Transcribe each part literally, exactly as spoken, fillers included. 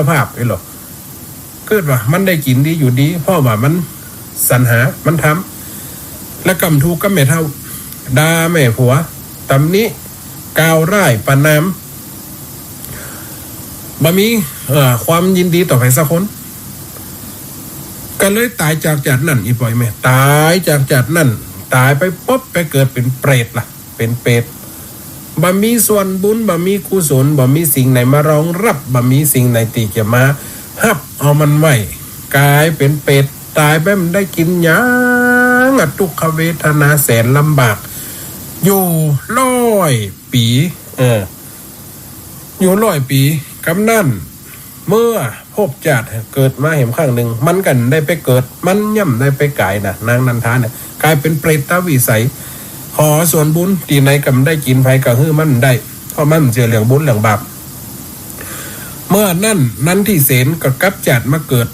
ภาพ เอ้ยเหรอ กึ๊ดว่ามันได้กิ๋นดีอยู่ดี เพราะว่ามันสรรหา มันทำ แล้วก่ำถูกกับแม่เฒ่า ด่าแม่ผัว ตำหนิ กล่าวร้ายประณาม บ่มี เอ่อ ความยินดีต่อใผสักคน ก็เลยต๋ายจากจาตินั้น อีป้ออีแม่ ต๋ายจากจาตินั้น ต๋ายไปปุ๊บ ไปเกิดเป๋นเปรตล่ะ เป๋นเปรต บ่มีส่วนบุญ บ่มีกุศล บ่มีสิ่งไหนมารองรับ บ่มีสิ่งไหนตี้จะมาฮับเอามันไว้ ก๋ายเป๋นเปรต ต๋ายไปบ่ได้กิ๋นหยังอะ ทุกขเวทนาแสนลำบาก อยู่ร้อยปี๋ เออ อยู่ร้อยปี๋ กำนั้น เมื่อภพจาติเกิดมาแหมครั้งนึ่ง มันก็ได้ไปเกิด มันย่อมได้ไปก๋ายนะ นางนันทาเนี่ย ก๋ายเป๋นเปรตวิสัย ขอส่วนบุญตี้ไหนก็บ่ได้กิ๋น ใผก็หื้อมันได้ เพราะมันเสียเรื่องบุญเรื่องบาป เมื่อนั้นนันทิเสนก็กลับจาติมาเกิด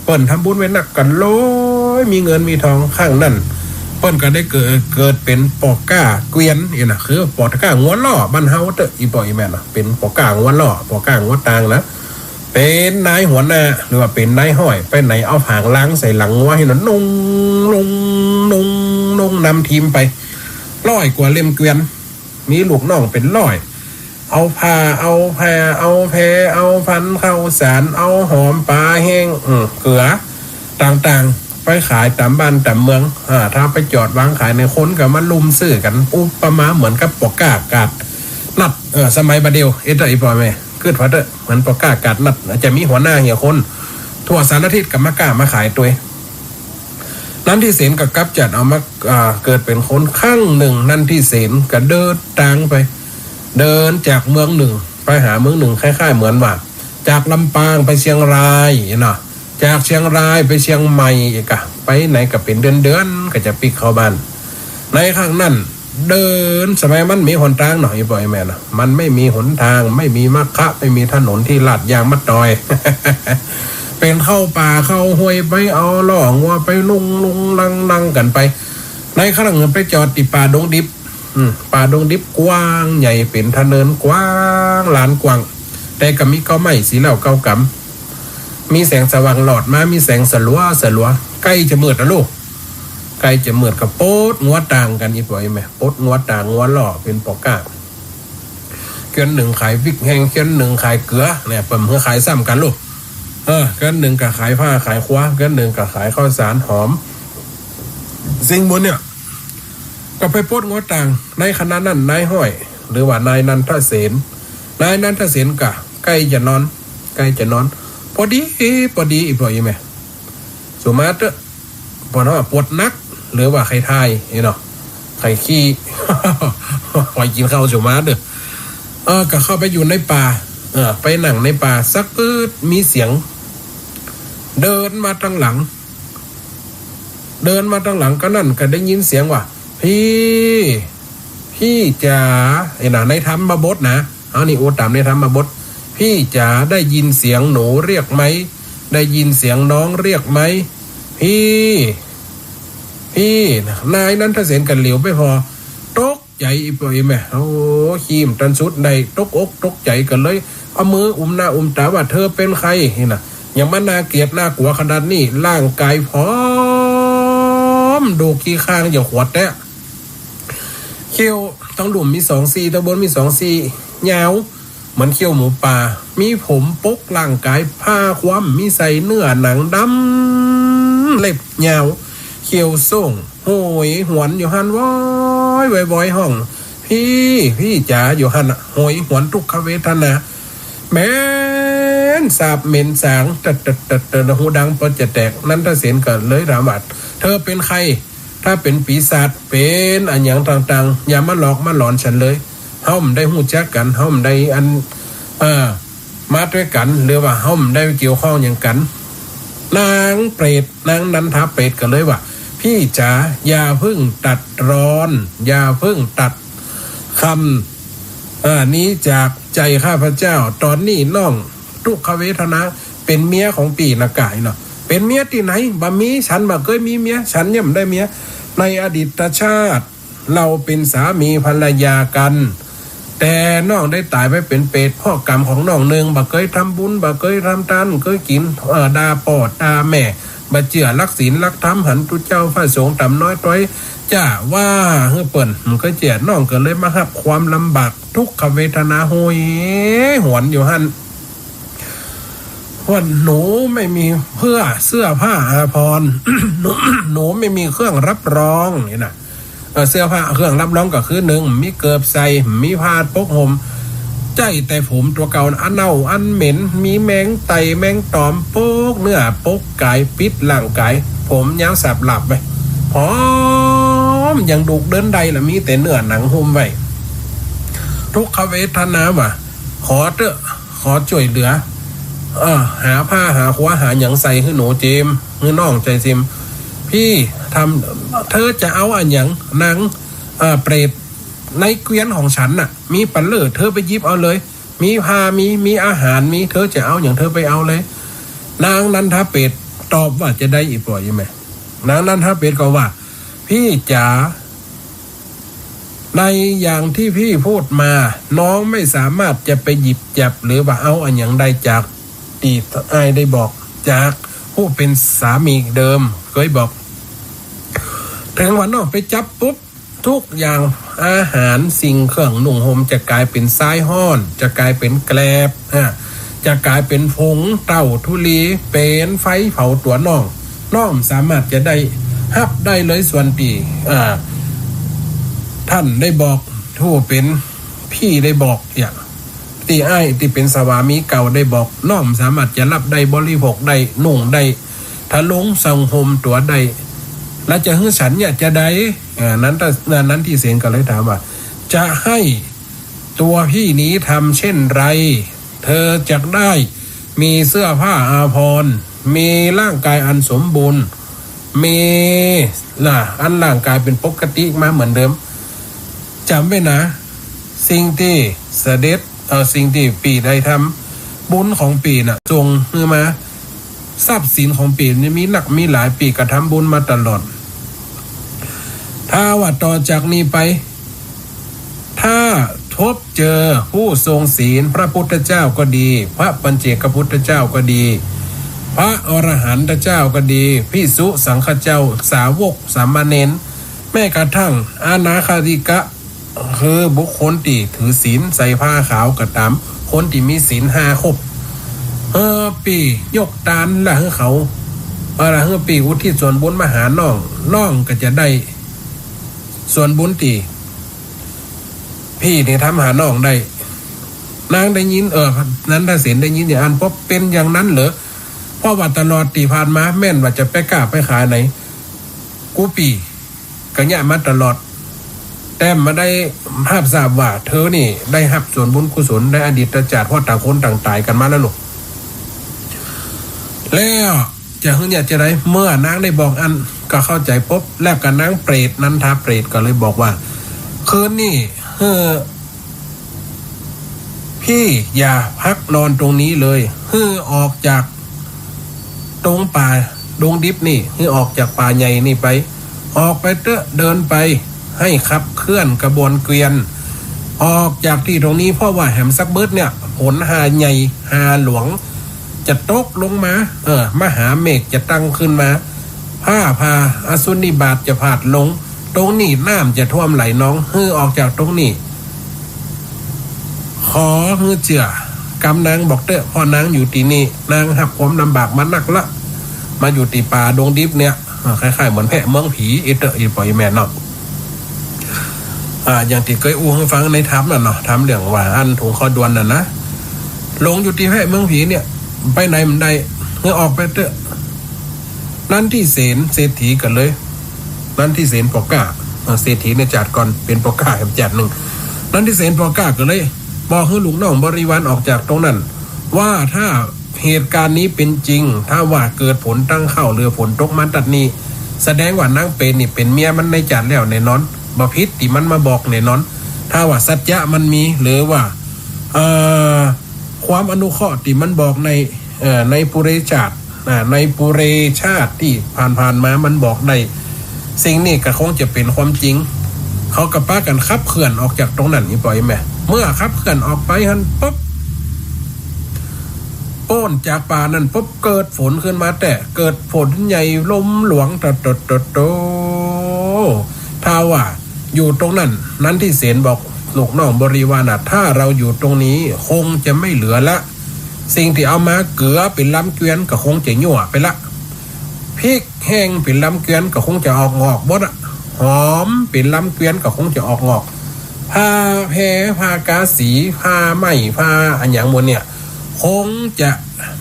เปิ้นทำบุญไว้นัก ก็เลยมีเงินมีทอง ครั้งนั้น เปิ้นก็ได้เกิด เกิดเป๋นป้อก๊าเกวียน นี่นะ คือป้อก๊างัวล่อบ้านเฮาเต๊อะ อีป้ออีแม่เนาะ เป๋นป้อก๊างัวล่อ ป้อก๊างัวตางนะ เป๋นนายหัวหน้า หรือว่าเป๋นนายฮ้อย ไปไหนเอาผางลางใส่หลังงัวหื้อนะ นุ่ง นุ่ง นุ่ง นุ่งนำทีมไป ร้อยกว่าเล่มเกวียน มีลูกน้องเป๋นร้อย เอาผ้า เอาแพ เอาแพ เอาฟันข้าวสาร เอาหอมปาแห้ง อืม เกลือ ต่างๆ ไปขายต๋ามบ้านต๋ามเมือง อ่า ถ้าไปจอดวางขายใน คนก็มาลุ่มซื้อกั๋น อุปมาเหมือนกับป้อก๊ากาดนัด เออ สมัยบ่าเดี่ยว เอ๊ะ เต๊อะ อีป้อแม่ กึ๊ดว่าเต๊อะ เหมือนป้อก๊ากาดนัด จะมีหัวหน้าเหียคน ทั่วสารทิศก็มากล้ามาขายตวย นันทิเสนก็กลับจาติเอามา อ่า เกิดเป๋นคนครั้งนึ่ง นันทิเสนก็เดินตางไป เดินจากเมืองนึ่งไปหาเมืองนึ่ง คล้ายๆ เหมือนว่า จากลำปางไปเชียงรายเนาะ จากเชียงรายไปเชียงใหม่ อีกอะ ไปไหนก็เป๋นเดือนๆ ก็จะปิ๊กเข้าบ้าน ในครั้งนั้น เดิน สมัยมันมีหนตางเนาะ อีป้ออีแม่เนาะ มันไม่มีหนตาง ไม่มีมัคคะ ไม่มีถนนตี้ลาดยางมะตอย เป๋นเข้าป่าเข้าห้วยไป เอาล้องัวไปลุงลุงลังลังกั๋นไป ในครั้งนั้นไปจอดตี้ป่าดงดิบ อืม ป่าดงดิบกว้างใหญ่ เป๋นถนนกว้างลานกว้าง แต่ก็มีเก๊าไม้สีเหล้าเก๊ากำ มีแสงสว่างหลอดมา มีแสงสลัวสลัว ใก้จะมืดนะลูก ใก้จะมืดก็ปลดงัวตางกั๋น อีป้ออีแม่ ปลดงัวตางงัวล่อเป๋นป้อก๊า เกื้อนนึ่งขายปิ๊กแห้ง เกื้อนนึ่งขายเกลือเนี่ย เปิ้นหื้อขายซ้ำกั๋นลูก เออ เกื้อนนึ่งก็ขายผ้าขายครัว เกื้อนนึ่งก็ขายข้าวสารหอม สิ่งหมู่เนี่ย ก็ไปปลดงัวตาง ในขณะนั้นนายฮ้อย หรือว่านายนันทเสน นายนันทเสนก็ใก้จะนอน ใก้จะนอน ปอดี ปอดี อีป้ออีแม่ สุมาเต๊อะ ปวดหัวปวดนัก หรือว่าใค่ถ่าย นี่เนาะ ใค่ขี้ ใค่กิ๋นข้าวสุมาเต๊อะ เออ ก็เข้าไปอยู่ในป่า เออ ไปนั่งในป่า สักปึ๊ด มีเสียง เดินมาตางหลัง เดินมาตางหลัง ก็นั้นก็ได้ยินเสียงว่า พี่ พี่จ๋า ไอ้น่ะ ในธรรมบทนะ เอานี่อู้ต๋ามในธรรมบท พี่จ๋า ได้ยินเสียงหนูเรียกไหม ได้ยินเสียงน้องเรียกไหม พี่ พี่ นายนันทเสนก็เหลียวไปผ่อ ตกใจ๋ อีป้ออีแม่ โอ้ ขี้บ่ตันสุด ได้ตกอกตกใจ๋ก็เลย เอามืออุ้มหน้าอุ้มต๋าว่า เธอเป็นใคร นี่นะ หยังมาน่าเกลียดน่ากลัวขนาดนี้ ร่างก๋ายผอม ดูขี้ข้างอย่างขวดแต๊ เขี้ยวตางลุ่มมีสองซี่ ตางบนมีสองซี่ ยาวเหมือนเขี้ยวหมูป่า มีผมปกร่างก๋าย ผ้าคลุม มีใส่เนื้อหนังดำ เล็บยาว เขี้ยวโซ่ง โหยหวนอยู่หั้น วอย วอย วอย ฮ้อง พี่ พี่จ๋า อยู่หั้นน่ะ โหยหวนทุกขเวทนา เหม็นสาบเหม็นสาง ตึด ตึด ตึด ตึด หูดังปอจะแตก นันทเสนก็เลยถามว่า เธอเป็นใคร ถ้าเป็นปีศาจ เป็นอะหยังต่างๆ อย่ามาหลอกมาหลอนฉันเลย เฮาบ่ได้ฮู้จักกั๋น เฮาบ่ได้อัน เอ่อ มาตวยกั๋น หรือว่าเฮาบ่ได้เกี่ยวข้องหยังกั๋น นางเปรต นางนันทาเปรตก็เลยว่า พี่จ๋า อย่าเพิ่งตัดรอน อย่าเพิ่งตัดคำ เอ่อ นี้จากใจ๋ข้าพเจ้า ต๋อนนี้น้องทุกขเวทนา เป๋นเมียของปี้นะก๋ายเนาะ เป๋นเมียตี้ไหน บ่มี ฉันบ่เกยมีเมีย ฉันยังบ่ได้เมีย ในอดีตชาติ เราเป็นสามีภรรยากัน แต่น้องได้ต๋ายไปเป๋นเปรต เพราะกรรมของน้องนึ่ง บ่เกยทำบุญ บ่เกยทำตาน เกยกิ๋น เอ่อ ด่าป้อด่าแม่ บ่เจื้อหลักศีลหลักธรรม หันตุ๊เจ้าพระสงฆ์ต่ำน้อยต้อย จะว่าหื้อเปิ้น บ่เกยเจื้อ น้องก็เลยมาฮับความลำบากทุกขเวทนาโหยหวนอยู่หั้น ว่าหนูไม่มีเพื่อเสื้อผ้าอาภรณ์ หนู หนูไม่มีเครื่องรับรองนี่นะ เอ่อ เสื้อผ้าเครื่องรับรองก็คือนึ่ง มีเกิบใส่ มีผ้าปกห่ม ใจ๊แต่ผมตั๋วเก่าอันเน่าอันเหม็น มีแมงไต่แมงต๋อมปกเนื้อปกก๋าย ปิดร่างก๋าย ผมยาวสาบหลาบไป ผอม ยังดุกเดินได้ละ มีแต่เนื้อหนังหุ้มไว้ ทุกขเวทนาว่า ขอเต๊อะ ขอจ้วยเหลือ เออ หาผ้าหาครัวหาหยังใส่หื้อหนูเจม หื้อน้องใจ๋เจม พี่ทำ เธอจะเอาอะหยัง นาง เอ่อ เปรต ในเกวียนของฉันน่ะ มีปะเล่อ เธอไปหยิบเอาเลย มีผ้ามี มีอาหารมี เธอจะเอาหยังเธอไปเอาเลย นางนันทเปรตตอบว่าจะใด อี่ป้ออี่แม่ นางนันทเปรตก็ว่า พี่จ๋า ในอย่างที่พี่พูดมา น้องไม่สามารถจะไปหยิบจับหรือว่าเอาอะหยังได้จากตี้อ้ายได้บอก จากผู้เป๋นสามีเดิมเกยบอก เถิงว่าน้องไปจับปุ๊บ ทุกอย่าง อาหาร สิ่งเครื่องนุ่งห่มจะก๋ายเป๋นทรายฮ้อน จะก๋ายเป๋นแกลบ อ่า จะก๋ายเป๋นผงเต้าธุลี เป๋นไฟเผาตั๋วน้อง น้องสามารถจะได้ฮับได้เลยส่วนตี้ อ่า ท่านได้บอก ผู้เป๋นพี่ได้บอก อย่างตี้อ้ายตี้เป๋นสวามีเก่าได้บอก น้องสามารถจะฮับได้ บริโภคได้ นุ่งได้ ทะลุงส่งห่มตั๋วได้ แล้วจะหื้อฉันเนี่ยจะใด อ่า นันทะ นันทิเสนก็เลยถามว่า จะให้ตัวพี่นี้ทำเช่นไร เธอจักได้มีเสื้อผ้าอาภรณ์ มีร่างกายอันสมบูรณ์ มี น่ะ อันร่างกายเป๋นปกติมาเหมือนเดิม จ๋ำไว้นะ สิ่งตี้เสด็จ เอ่อ สิ่งตี้ปี้ได้ทำ บุญของปี้น่ะ ส่งหื้อมา ทรัพย์สินของปี้นี่มีนักมีหลาย ปี้ก็ทำบุญมาตลอด ถ้าว่าต่อจากนี้ไป ถ้าพบเจอผู้ทรงศีล พระพุทธเจ้าก็ดี พระปัจเจกพุทธเจ้าก็ดี พระอรหันตเจ้าก็ดี ภิกษุสังฆเจ้า สาวกสามเณร แม้กระทั่งอนาคาติกะ คือบุคคลตี้ถือศีลใส่ผ้าขาวก็ต๋าม คนตี้มีศีลห้าครบ เออ ปี้ยกตานละหื้อเขา เออ ละหื้อปี้อุทิศส่วนบุญมาหาน้อง น้องก็จะได้ส่วนบุญตี้ปี้นี่ทำหาน้องได้ นางได้ยิน เออ นันทเสนได้ยินอย่างอั้น ป้อเป๋นอย่างนั้นเหรอ เพราะว่าตลอดตี้ผ่านมา แม่นว่าจะไปก้าไปขายไหน กู้ปี้ ก็เยียะมาตลอด แต่บ่ได้ฮับทราบว่าเธอนี่ได้ฮับส่วนบุญกุศลในอดีตจาติ เพราะต่างคนต่างต๋ายกั๋นมาแล้วลูก แล้วจะหื้อเยียะจะใด เมื่อนางได้บอกอั้นก็เข้าใจ๋ปุ๊บ แล้วก็นางเปรตนันทาเปรตก็เลยบอกว่า คืนนี้หื้อ พี่อย่าพักนอนตรงนี้เลย หื้อออกจากตรงป่าดงดิบนี่ หื้อออกจากป่าใหญ่นี่ไป ออกไปเต๊อะ เดินไป ให้ขับเคลื่อนขบวนเกวียน ออกจากตี้ตรงนี้ เพราะว่าแหมสักเบิดเนี่ย ฝนฮาใหญ่ฮาหลวง จะตกลงมา เออ มหาเมฆจะตั้งขึ้นมา ฟ้าผ่า อสุญญานิบาตจะผาดลง ตรงนี้น้ำจะท่วมไหลนอง หื้อออกจากตรงนี้ ขอหื้อเจื้อกำนางบอกเต๊อะ เพราะนางอยู่ตี้นี่ นางฮับความลำบากมานักละ มาอยู่ตี้ป่าดงดิบเนี่ย เออ คล้ายๆ เหมือนแพะเมืองผีอี้เต๊อะ อี่ป้ออี่แม่เนาะ อ่า อย่างตี้เกยอู้หื้อฟังในธรรมน่ะเนาะ ธรรมเรื่องว่าอั้นถุงคอด้วนน่ะนะ ลงอยู่ตี้แพะเมืองผีเนี่ย ไปไหนบ่ได้ หื้อออกไปเต๊อะ นันทิเสนเศรษฐีก็เลย นันทิเสนป้อก๊า เอ่อ เศรษฐีในจาติก่อน เป๋นป้อก๊าแหมจาตินึ่ง นันทิเสนป้อก๊าก็เลยบอกหื้อลูกน้องบริวารออกจากตรงนั้น ว่าถ้าเหตุการณ์นี้เป๋นจริง ถ้าว่าเกิดฝนตั้งเข้า หรือฝนตกมาตั๊ดนี้ แสดงว่านางเปรตนี่เป๋นเมียมันในจาติแล้วแน่นอน บ่ผิดตี้มันมาบอกแน่นอน ถ้าว่าสัจจะมันมี หรือว่า เอ่อ ความอนุเคราะห์ตี้มันบอกใน เอ่อ ในปุเรชาติ อ่า ในปุเรชาติตี้ผ่านๆ มามันบอกได้ สิ่งนี้ก็คงจะเป๋นความจริง เขาก็ปากั๋นขับเคลื่อนออกจากตรงนั้น อี่ป้ออี่แม่ เมื่อขับเคลื่อนออกไปหั้นปุ๊บ ป๊นจากป่านั้นปุ๊บ เกิดฝนขึ้นมาแต๊ เกิดฝนใหญ่ลมหลวง โตโตโตโต ถ้าว่าอยู่ตรงนั้น นันทิเสนบอกลูกน้องบริวารน่ะ ถ้าเราอยู่ตรงนี้คงจะไม่เหลือละ สิ่งตี้เอามาเกือเป๋นลำเกวียนก็คงจะยั่วไปละ พริกแห้งเป๋นลำเกวียนก็คงจะออกงอกหมดอะ หอมเป๋นลำเกวียนก็คงจะออกงอก ผ้าแพผ้ากาสี ผ้าไหม ผ้าอะหยังหมดเนี่ย คงจะ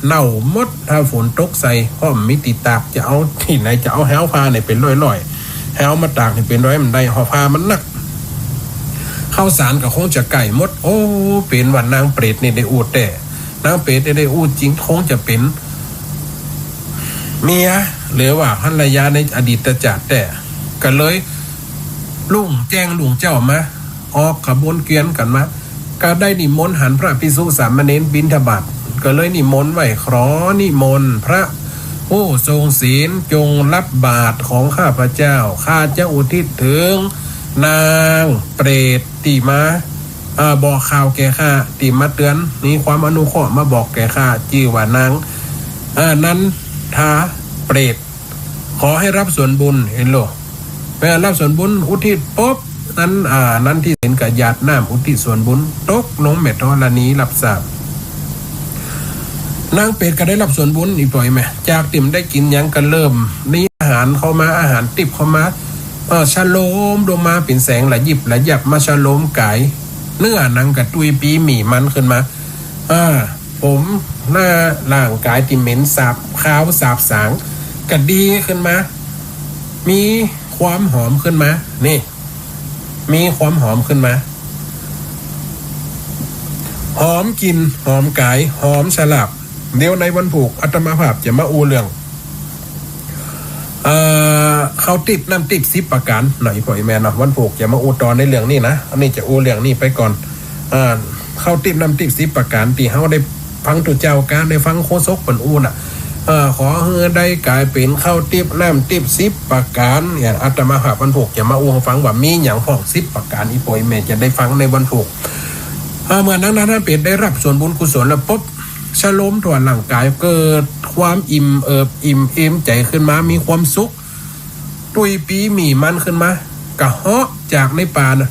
เน่าหมด ถ้าฝนตกใส่ เพราะบ่มีตี้ตาก จะเอาตี้ไหน จะเอาหาวผ้าไหนเป๋นร้อยๆ หาวมาตากนี่เป๋นร้อยบ่ได้ หาวผ้ามันหนัก ข้าวสารก็คงจะใก้หมด โอ้ เป๋นว่านางเปรตนี่ได้อู้แต๊ นางเปรตนี่ได้อู้จริง คงจะเป๋น เมีย หรือว่าภรรยาในอดีตจาติแต๊ ก็เลยรุ่งแจ้งรุ่งเจ๊ามา ออกขบวนเกวียนกั๋นมา ก็ได้นิมนต์หันพระภิกษุสามเณรบิณฑบาต ก็เลยนิมนต์ไหว้ ขอนิมนต์พระผู้ทรงศีลจงรับบาตรของข้าพเจ้า ข้าจะอุทิศเถิงนางเปรตตี้มา เอ่อ บอกข่าวแก่ข้า ตี้มาเตือน มีความอนุเคราะห์มาบอกแก่ข้า จื้อว่านาง เอ่อ นันทาเปรต ขอให้รับส่วนบุญ หันโล เมื่อรับส่วนบุญอุทิศปุ๊บ นั้น อ่า นันทิเสนก็หยาดน้ำอุทิศส่วนบุญ ตกลงแม่ธรณีรับทราบ นางเปรตก็ได้รับส่วนบุญ อีป่อยแม่ จากตี้บ่ได้กิ๋นหยังก็เริ่มมีอาหารเข้ามา อาหารติ๊บเข้ามา เอ่อ ชะโลมลงมาเป๋นแสงระยิบระยับ มาชะโลมก๋าย เนื้อหนังก็ตุ้ยปี้หมี่มันขึ้นมา อ่า ผมหน้าร่างก๋ายตี้เหม็นสาบคาวสาบสาง ก็ดีขึ้นมา มีความหอมขึ้นมา นี่ มีความหอมขึ้นมา หอมกลิ่น หอมก๋าย หอมสลาบ เดี๋ยวในวันพูกอาตมาภาพจะมาอู้เรื่อง เอ่อ ข้าวติ๊บน้ำติ๊บสิบประก๋าน เนาะ อีป่อยแม่เนาะ วันพูกจะมาอู้ต่อในเรื่องนี้นะ อันนี้จะอู้เรื่องนี้ไปก่อน เอ่อ ข้าวติ๊บน้ำติ๊บสิบประก๋าน ตี้เฮาได้ฟังตุ๊เจ้าก้า ได้ฟังโฆษกเปิ้นอู้น่ะ เอ่อ ขอหื้อได้ก๋ายเป๋นข้าวติ๊บน้ำติ๊บสิบประก๋าน เนี่ย อาตมาภาพวันพูกจะมาอู้หื้อฟังว่ามีหยังพ่องสิบประก๋าน อีป่อยแม่จะได้ฟังในวันพูก เอ่อ เมื่อนางนันทาเปรตได้รับส่วนบุญกุศลแล้วปุ๊บ ชะโลมทั่วร่างก๋าย เกิดความอิ่มเอิบอิ่มเอมใจ๋ขึ้นมา มีความสุข ตุ้ยปี้หมี่มันขึ้นมา กะเหาะจากในป่าน่ะ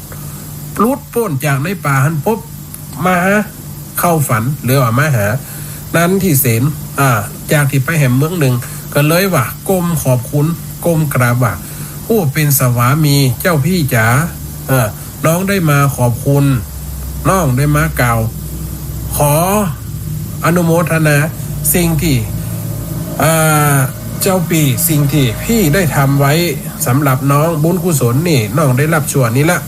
หลุดป๊นจากในป่าหั้นปุ๊บ มาหา เข้าฝัน หรือว่ามาหา นันทิเสน อ่า จากตี้ไปแหมเมืองนึ่ง ก็เลยว่าก้มขอบคุณ ก้มกราบว่า ผู้เป๋นสวามี เจ้าพี่จ๋า เอ่อ น้องได้มาขอบคุณ น้องได้มากล่าว ขออนุโมทนาสิ่งตี้ อ่า เจ้าพี่ สิ่งตี้พี่ได้ทำไว้สำหรับน้อง บุญกุศลนี่น้องได้รับชั่วนี้ละ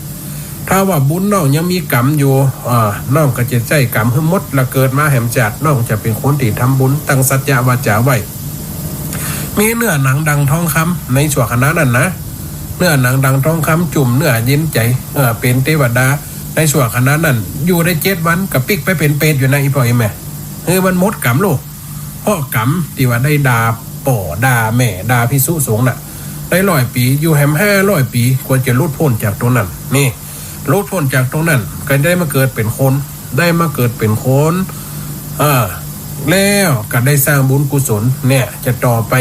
ถ้าว่าบุญน้องยังมีก๋ำอยู่ อ่า น้องก็จะใจ๊ก๋ำหื้อหมด ละเกิดมาแหมจาติ น้องจะเป๋นคนตี้ทำบุญ ตั้งสัจจะวาจ๋าไว้ มีเนื้อหนังดังทองคำ ในชั่วขณะนั้นนะ เนื้อหนังดังทองคำ จุ่มเนื้อเย็นใจ๋ เอ่อ เป๋นเตวดา ในชั่วขณะนั้น อยู่ได้เจ็ดวัน ก็ปิ๊กไปเป๋นเปรตอยู่นะ อีป่อยแม่ หื้อมันหมดก๋ำลูก เพราะก๋ำตี้ว่าได้ด่าป้อด่าแม่ด่าภิกษุสงฆ์น่ะ ได้ร้อยปี๋ อยู่แหมห้าร้อยปี๋ กว่าจะหลุดป๊นจากตรงนั้น นี่ หลุดป๊นจากตรงนั้น ก็ได้มาเกิดเป๋นคน ได้มาเกิดเป๋นคน เออ แล้วก็ได้สร้างบุญกุศล เนี่ย จะต่อไป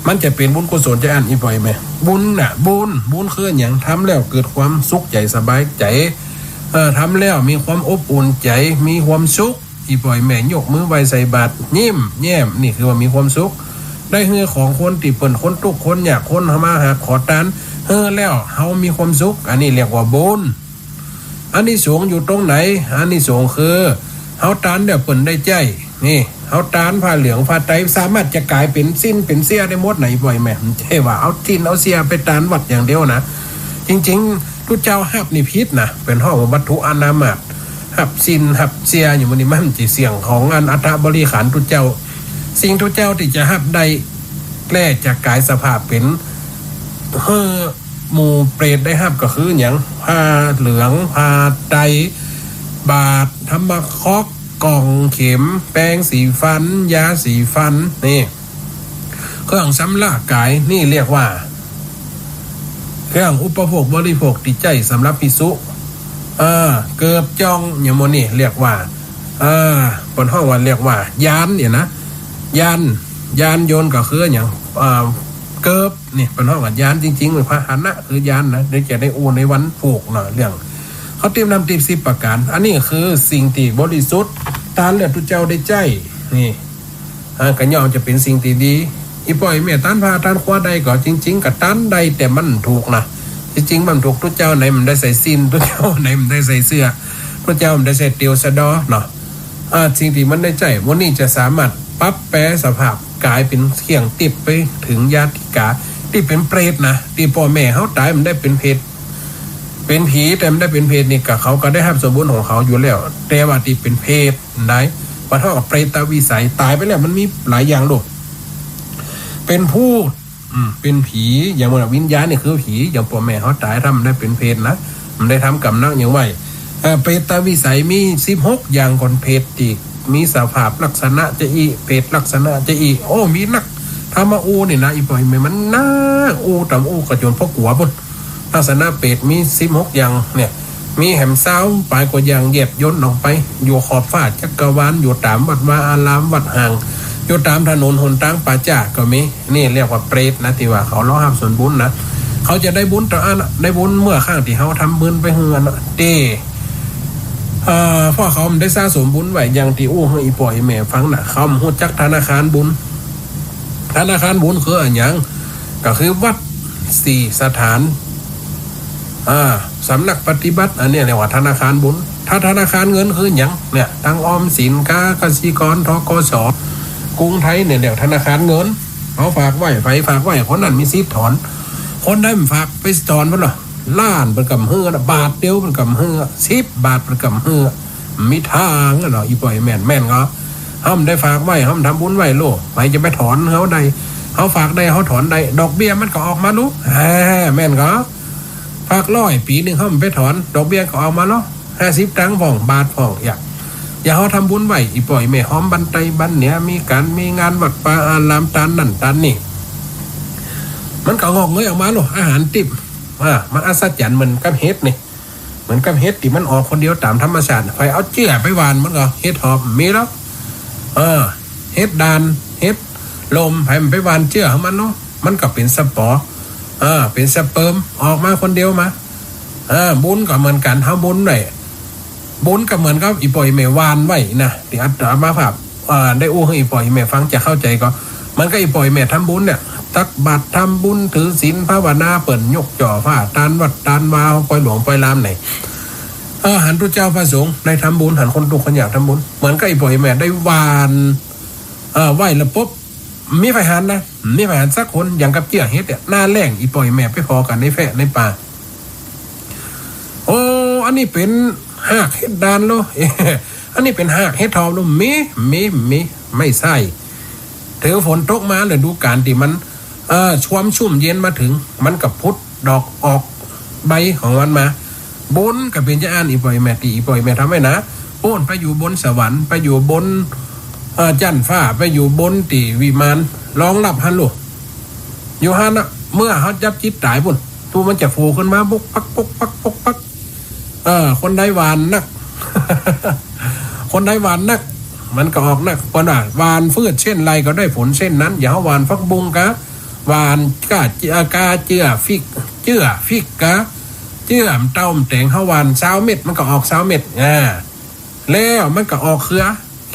มันจะเป๋นบุญกุศลจะอั้น อีป่อยแม่ บุญน่ะ บุญ บุญคือหยัง ทำแล้วเกิดความสุขใจ๋สบายใจ๋ เออ ทำแล้วมีความอบอุ่นใจ๋ มีความสุข อีป่อยแม่ยกมือไหว้ใส่บาตร ยิ้มแย้ม นี่คือว่ามีความสุข ได้หื้อของคนตี้เปิ้นคนตุ๊กข์คนยาก คนมาหาขอตาน หื้อแล้วเฮามีความสุข อันนี้เรียกว่าบุญ อานิสงส์อยู่ตรงไหน อานิสงส์คือ เฮาตานแล้วเปิ้นได้ใจ๊ นี่ เฮาตานผ้าเหลืองผ้าไตร สามารถจะก๋ายเป๋นสิ้นเป๋นเสี้ยได้หมดนะ อีป่อยแม่ บ่ใจ้ว่าเอาสิ้นเอาเสี้ยไปตานวัดอย่างเดียวนะ จริงๆ ตุ๊เจ้าฮับนี่ผิดนะ เปิ้นฮ้องว่าวัตถุอนามาตย์ ฮับสิ้นฮับเสี้ยอย่างหมู่นี้ มันจะเสี่ยงของอันอัฐบริขารตุ๊เจ้า สิ่งตุ๊เจ้าตี้จะฮับได้ แลจะก๋ายสภาพเป๋น หื้อหมู่เปรตได้ฮับก็คือหยัง ผ้าเหลือง ผ้าไตร บาตร ธรรมคอก กล่องเข็ม แปรงสีฟัน ยาสีฟัน นี่ เครื่องชำระก๋าย นี่เรียกว่า เครื่องอุปโภคบริโภคตี้ใจ๊สำหรับภิกษุ เออ เกิบจ่อง อย่างหมู่นี้เรียกว่า เออ เปิ้นฮ้องว่าเรียกว่ายานเนี่ยนะ ยาน ยานยนต์ก็คืออย่าง เออ เกิบ นี่เปิ้นฮ้องว่ายาน จริงๆ มันพาหนะคือยานนะ เดี๋ยวจะได้อู้ในวันพูกเนาะ เรื่อง เขาติ๊บนำติ๊บสิบประการ อันนี้คือสิ่งตี้บริสุทธิ์ ตานเลือดตุ๊เจ้าได้ใจ๊ นี่ อ่า ก็ย่อมจะเป๋นสิ่งตี้ดี อี่ป้ออี่แม่ตานผ้าตานครัวได้ก็จริงๆ ก็ตานได้ แต่มันถูกนะ จริงๆ มันถูก ตุ๊เจ้าไหนมันได้ใส่สิ้น ตุ๊เจ้าไหนมันได้ใส่เสื้อ ตุ๊เจ้ามันได้ใส่เตียวสะเดาะเนาะ อ่า สิ่งตี้มันได้ใจ๊ วันนี้จะสามารถปรับแปรสภาพก๋ายเป๋นเครื่องติ๊บไปเถิงญาติกา ตี้เป๋นเปรตนะ ตี้ป้อแม่เฮาต๋ายมันได้เป๋นเปรต เป๋นผี แต่มันได้เป๋นเปรตนี่ก็เขาก็ได้ฮับส่วนบุญของเขาอยู่แล้ว แต่ว่าตี้เป๋นเปรตได้ บ่าเต้ากับเปรตวิสัย ต๋ายไปแล้วมันมีหลายอย่างลูก เป๋นพูด อืม เป๋นผี อย่างว่าวิญญาณนี่คือผี อย่างป้อแม่เฮาต๋าย ถ้ามันได้เป๋นเปรตนะ มันได้ทำกรรมหนักหยังไว้ เอ่อ เปรตวิสัยมีสิบหกอย่าง ก่อนเปรตตี้มีสภาพลักษณะจะอี้ เปรตลักษณะจะอี้ โอ้ มีนัก ถ้ามาอู้นี่นะ อี่ป้ออี่แม่ มันนัก อู้ต๋ามอู้ก็จ๋นป้อกั๋วปู้น ลักษณะเปรตมีสิบหกอย่างเนี่ย มีแหมซาวปายกว่าอย่าง แยบยลออกไป อยู่ขอบฟ้าจักรวาล อยู่ต๋ามวัดวาอาราม วัดฮ้าง อยู่ต๋ามถนนหนตางป่าจ๊าก็มี นี่เรียกว่าเปรตนะ ตี้ว่าเขาลอฮับส่วนบุญนะ เขาจะได้บุญต๋อนอั้นนะ ได้บุญเมื่อครั้งตี้เฮาทำบุญไปหื้ออันนะ ตี้ เอ่อ เพราะเขาบ่ได้สะสมบุญไว้ อย่างตี้อู้หื้ออี่ป้ออี่แม่ฟังนะ เขาบ่ฮู้จักธนาคารบุญ ธนาคารบุญคืออะหยัง ก็คือวัดสี่สถาน อ่า สำนักปฏิบัติ อันนี้เรียกว่าธนาคารบุญ ถ้าธนาคารเงินคือหยังเนี่ย ตังออมสินกา กสิกร ธ.ก.ส. กรุงไทยเนี่ยเรียกธนาคารเงิน เขาฝากไว้ ใผฝากไว้ คนนั้นมีสิทธิ์ถอน คนใดบ่ฝากไปถอนปู้นล่ะ ล้านเปิ้นก็บ่หื้อนะ บาทเดียวเปิ้นก็บ่หื้อ สิบบาทเปิ้นก็บ่หื้อ บ่มีตางอะเนาะ อี่ป้ออี่แม่ แม่นก็ เฮาบ่ได้ฝากไว้ เฮาบ่ทำบุญไว้โล ใผจะไปถอนเฮาได้ เฮาฝากได้ เฮาถอนได้ ดอกเบี้ยมันก็ออกมาลูก แหม แม่นก็ ฝากร้อย ปี๋นึ่งเฮาบ่ไปถอน ดอกเบี้ยก็ออกมาลูก ห้าสิบตังค์พ่อง บาทพ่อง อย่า อย่างเฮาทำบุญไว้ อี่ป้ออี่แม่ หอมบั้นใต้บั้นเหนือ มีก๋านมีงานวัดวาอาราม ตานนั่นตานนี่ มันก็งอกเงยออกมาลูก อาหารติ๊บ อ่า มันอัศจรรย์เหมือนกับเห็ดนี่ เหมือนกับเห็ดตี้มันออกคนเดียวต๋ามธรรมชาติ ใผเอาเจื้อไปหว่านมันก็ เห็ดหอบบ่มีแล้ว เออ เห็ดด่าน เห็ดลม ใผมันไปหว่านเจื้อของมันเนาะ มันก็เป๋นสปอร์ เออ เป๋นสเปิร์ม ออกมาคนเดียวมา เออ บุญก็เหมือนกั๋น เฮาบุญไว้ บุญก็เหมือนกับอี่ป้ออี่แม่หว่านไว้นะ ตี้อาตมาภาพ เอ่อ ได้อู้หื้ออี่ป้ออี่แม่ฟังจะเข้าใจ๋ก็ เหมือนกับอี่ป้ออี่แม่ทำบุญเนี่ย ตักบาตรทำบุญ ถือศีลภาวนา เปิ้นยกจ่อผ้า ตานวัดตานวา ปอยหลวงปอยลามไหน เออ หันตุ๊เจ้าพระสงฆ์ได้ทำบุญ หันคนตุ๊กข์คนยากทำบุญ เหมือนกับอี่ป้ออี่แม่ได้หว่าน เออ ไว้แล้วปุ๊บ บ่มีใผหันนะ บ่มีใผหันสักคน อย่างกับเจื้อเห็ดเนี่ย หน้าแล้งอี่ป้ออี่แม่ไปผ่อกั๋นในแฟะในป่า โอ้ อันนี้เป๋นฮากเห็ดด่านโล อันนี้เป๋นฮากเห็ดหอบโล บ่มี บ่มี บ่มี ไม่ใช่ ถือฝนตกมาฤดูกาลตี้มัน เอ่อ ความชุ่มเย็นมาเถิง มันก็ผุดดอกออกใบของมันมา บุญก็เป๋นจาอั้น อี่ป้ออี่แม่ ตี้อี่ป้ออี่แม่ทำไว้นะ ปู๊นไปอยู่บนสวรรค์ ไปอยู่บน เอ่อ จั๊นฟ้า ไปอยู่บนตี้วิมาน รองรับหั้นลูก อยู่หั้นน่ะ เมื่อเฮาจับจิตต๋ายปู๊น ตูมันจะโผล่ขึ้นมา ปุ๊กปัก ปุ๊กปัก ปุ๊กปัก เออ คนใดหว่านนัก คนใดหว่านนัก มันก็ออกนัก เปิ้นว่า หว่านพืชเช่นไรก็ได้ผลเช่นนั้น อย่างเฮาหว่านผักบุ้งกา หว่านก้าเจื้อ กาเจื้อ พริก เจื้อ พริกกา เจื้อเต้าแตง เฮาหว่านซาวเม็ด มันก็ออกซาวเม็ด อ่า แล้วมันก็ออกเครือ